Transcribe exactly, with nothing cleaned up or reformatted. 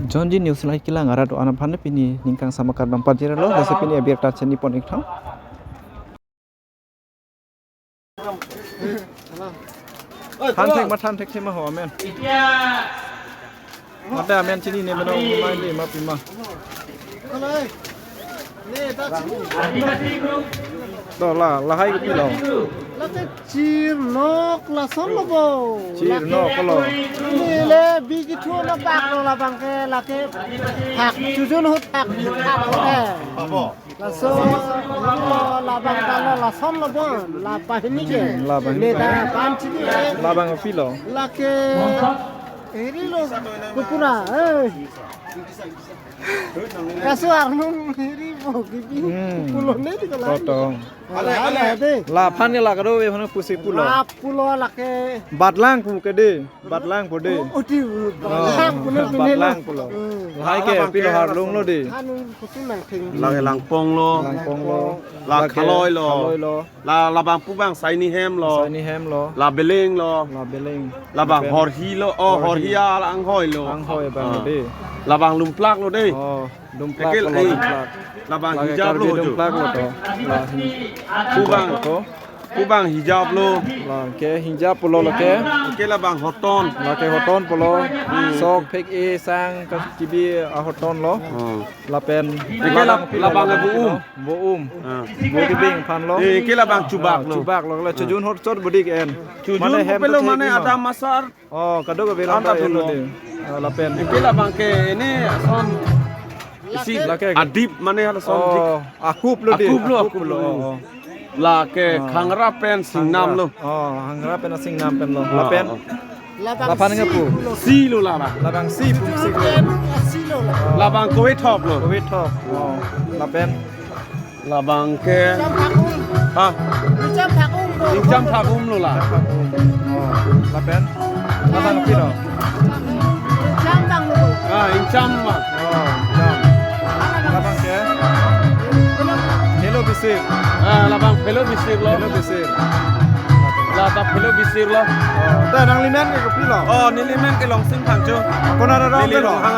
Chonji News Live kelang arat do-an aphan pini ningkang sama kardom pajirlo, lasi pini abirta chini pon ik tha. Than thek ma, than thek thema ho amen. Mate amen chinine meno mai le ma pima. To la, lahai kopilo? Lake chirnok lason lo bo. Chirnok lo. Neli le bigi thu lo pak lo labang ke lake. Hak chujun hut hak hak eh. Laso, labang ta lo lason lo bo, la pahini ke. Hmm, labang. Neta pan chini. Labang kopilo? Lake, heri lo, kupura, eh. Kaso arnung heri bo kibi, hmm, kupulo ne di kalau. Kotong. Ala, ala, de. Laphan ke la kadokave aphan pusi pulo. La pulo lake. Batlang pu ke de. Batlang pu de. Oh, oti, oh, batlang pu ne, pu ne batlang lo. Pulo. Hmm. Lahai ke, labang pilo ke harlung lo de. Hanu kutu nang theng. La Langpong lo. Langpong lo. La, lake Khaloi lo. Khaloi lo. La, labang pu abang Saini hem lo. Saini hem lo. La Beleng lo. La Beleng. Labang Beleng. Horhi lo. Oh, Horhi. Horhi alanghoi lo. Anghoi abang, ah, de. Labang Lumplak lo de. Oh, Lumplak. Ekel, lo, eh. Lumplak. Labang, lake hijab Karbi lo jo. Lumplak lo to. La hi-, pu abang. Hijab lo to. Pu abang hijab lo. Lake hijab pulo lake. Lake labang hoton. Lake hoton pulo. Hmm. Sok phek-e sang ka kibi ahoton lo. Hmm. Lapen lake lab-, labang pulo, labang labang bo-um. Bo-um. Ah. Bo kibing aphan lo. Eh, lake labang chubak lo. Ah, chubak lo. La, ah, chujun hot chot bodik en. Chujun mane hem kopilo to mane thek ma. Adam asar. Oh, kadokave anta labang thulo. Lo de. Oh, lapen. Lake labang ke ini son isi lake adip mane halason dik. Oh, akup lo de. Akup lo, akup lo. Akup lo. Oh, oh. Lake, ah, khangra pen singnam lo. Khangra. Oh, khangra pen singnam pen lo. Ah, lapen. Oh. Laphan ke pu? Si lo labang. Labang si pu si lo. Labang kove thop lo. Kove thop. Oh, lapen. Labang ke. Ingcham phak-um. Ha? Ingcham phak-um lo. Ingcham phak-um lo la. Ingcham phak-um. Oh, lapen? Labang kopilo? Ingcham bang lo. Ah, ingcham bang. Oh, ingcham. Labang ke? Phelo bisik. Ah, labang phelo bisik lo. Phelo bisik. La ta phelo bisik lo. Oh, ta nanglimen ke kopilo? Oh, nelimen ke Longsing Phangcho. Konat arong ke lo? Neli Ronghang.